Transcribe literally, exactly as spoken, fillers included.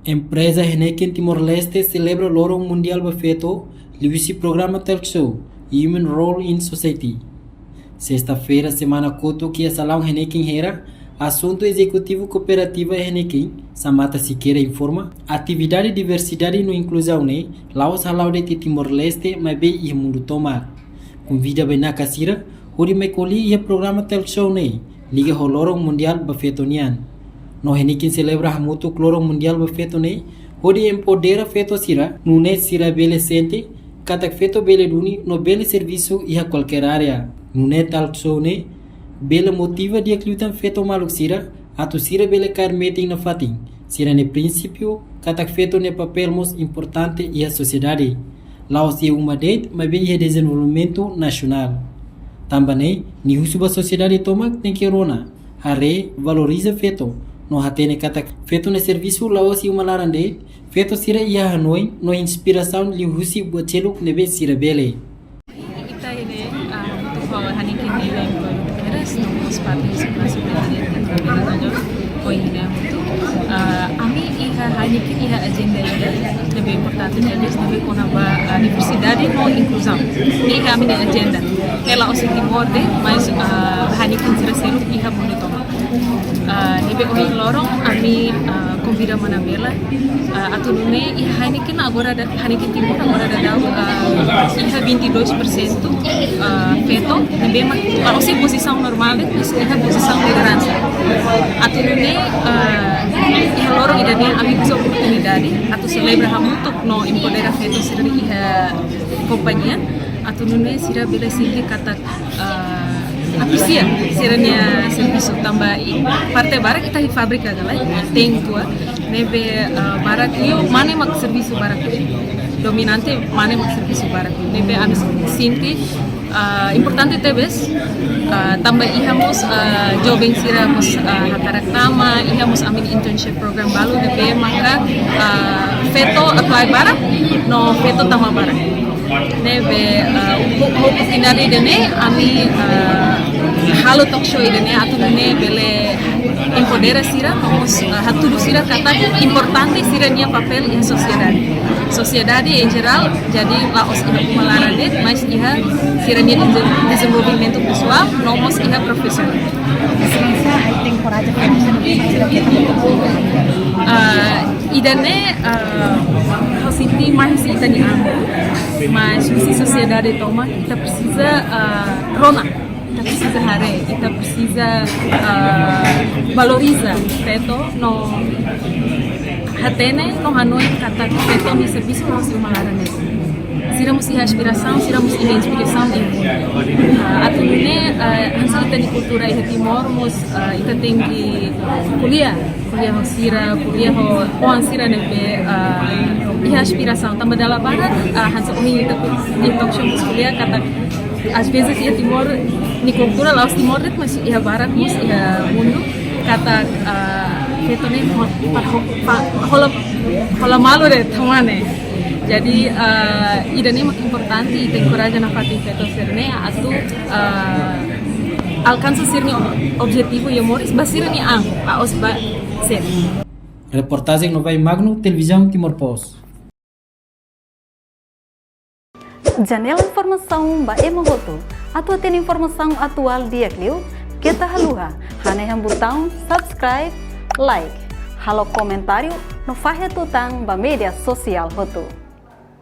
Empreza Heineken Timor-Leste selebra Loron Mundiál ba Feto liuhusi programa talk show Women Role in Society. Sesta-feira semana kotuk iha salaun Heineken Hera, asuntu ezekutivu kooperativa Heineken, Samata Siqueira informa, atividade diversidade no inkluzaun ne'e la'ós hala'o de'it iha Timor-Leste, maibé iha mundu tomak. Konvida bainaka sira hodi mai ko'alia iha programa talk show ne'e liga ho Loron Mundiál ba Feto nian. No Heineken selebra hamutuk Loron Mundiál ba Feto ne'e hodi empodera feto sira, nune'e sira bele sente katak feto bele duni no bele servisu iha kualkér área. Nune'e talk show ne'e bele motiva di'ak liután feto maluk sira atu sira bele kaer metin nafatin sira-nia prinsípiu katak feto nia papél mós importante iha sosiedade, la'ós iha uma de'it, maibé iha dezenvolvimentu nasionál. Tanba ne'e, nia husu ba sosiedade tomak tenke rona, haree, valoriza feto, no hatene katak feto nia servisu la'ós iha uma laran de'it, feto sira iha hanoin no inspirasaun liuhusi buat seluk ne'ebé sira bele. Ita ida, ah, hamutuk ho Heineken iha employ keras, no mós parte husi nasionál, ohin ne'e hamutuk. Ah, ami iha Heineken iha ajenda ida ne'ebé importante tebes, ne'ebé kona-ba, ah, diversidade no inkluzaun. Ne'e iha ami-nia ajenda. Ne'e la'ós iha Timor de'it, mas, ah, Heineken sira seluk iha mundu tomak. Ah, ne'ebé ohin loron ami, ah, konvida mana bela, ah, atu nune'e iha Heineken agora daudaun, Heineken Timor agora daudaun, ah, iha vinte e dois por cento, ah, feto, ne'ebé mak la'ós iha pozisaun normál de'it, mas iha pozisaun lideransa. Atu nune'e, ah, iha loron ida-ne'e ami husu oportunidade atu selebra hamutuk no empodera feto sira iha kompañia, atu nune'e sira bele sente katak, ah, apresia sira-nia servisu tanba iha parte barak ita iha fábrika ka lae, te'in tua, ne'ebé, ah, barak liu mane mak servisu barak. Dominante mane mak servisu barak. Ne'ebé ami sente, ah, importante tebes, ah, tanba iha mós, ah, joven sira mós, ah, hakarak tama, iha mós ami-nia internship program balu ne'ebé maka, ah, feto apply barak, no feto tama barak. Ne'ebé, ah, ho-, ho oportunidade ida-ne'e, ami, ah, halo talk show ida-ne'e atu nune'e bele empodera sira, no mós, ah, hatudu sira katak importante sira-nia papél iha sosiedade. Sosiedade em geral, jadi la'ós iha uma laran de'it, mas iha sira-nia deze-, dezenvolvimentu pesoál, no mós iha profisionál. Exelénsia, ai tem coragem para você, não tem mais. Ah, ida-ne'e, ah, ha'u sente mais ita-nia an, mas husi sosiedade tomak, ita presiza, ah, rona, ita presiza haree, ita presiza, ah, valoriza feto no hatene no hanoin katak feto nia servisu la'ós iha uma laran de'it. Sira mós iha aspirasaun, sira mós iha inspirasaun iha mundu. Ah, atu nune'e, ah, hanesan ita-nia kultura iha Timor mós, ah, ita tenke ko'alia, ko'alia ho sira, ko'alia ho oan sira ne'ebé, ah, iha aspirasaun. Tanba dala barak, ah, hanesan ohin ita ku-, ita talk show mós ko'alia katak às vezes iha Timor nia kultura la'ós Timor de'it, mas iha barak mós iha mundu katak, ah, feto ne'e ho-, pa-, ho-, pa-, hola, hola malu de'it, tan ne'e. Jadi, ah, ida-ne'e mak importante, ita enkoraja nafatin feto sira-ne'e atu, ah, alkansa sira-nia objetivu iha moris ba sira-nia an, la'ós ba sira. Reportajen Novai Magno, Televizaun Timor Post. Janela informasaun ba ema hotu. Atu hatene informasaun atuál di'ak liu, keta haluha hanehan butaun subscribe, like, halo komentáriu no fahe tutan ba média sosiál hotu.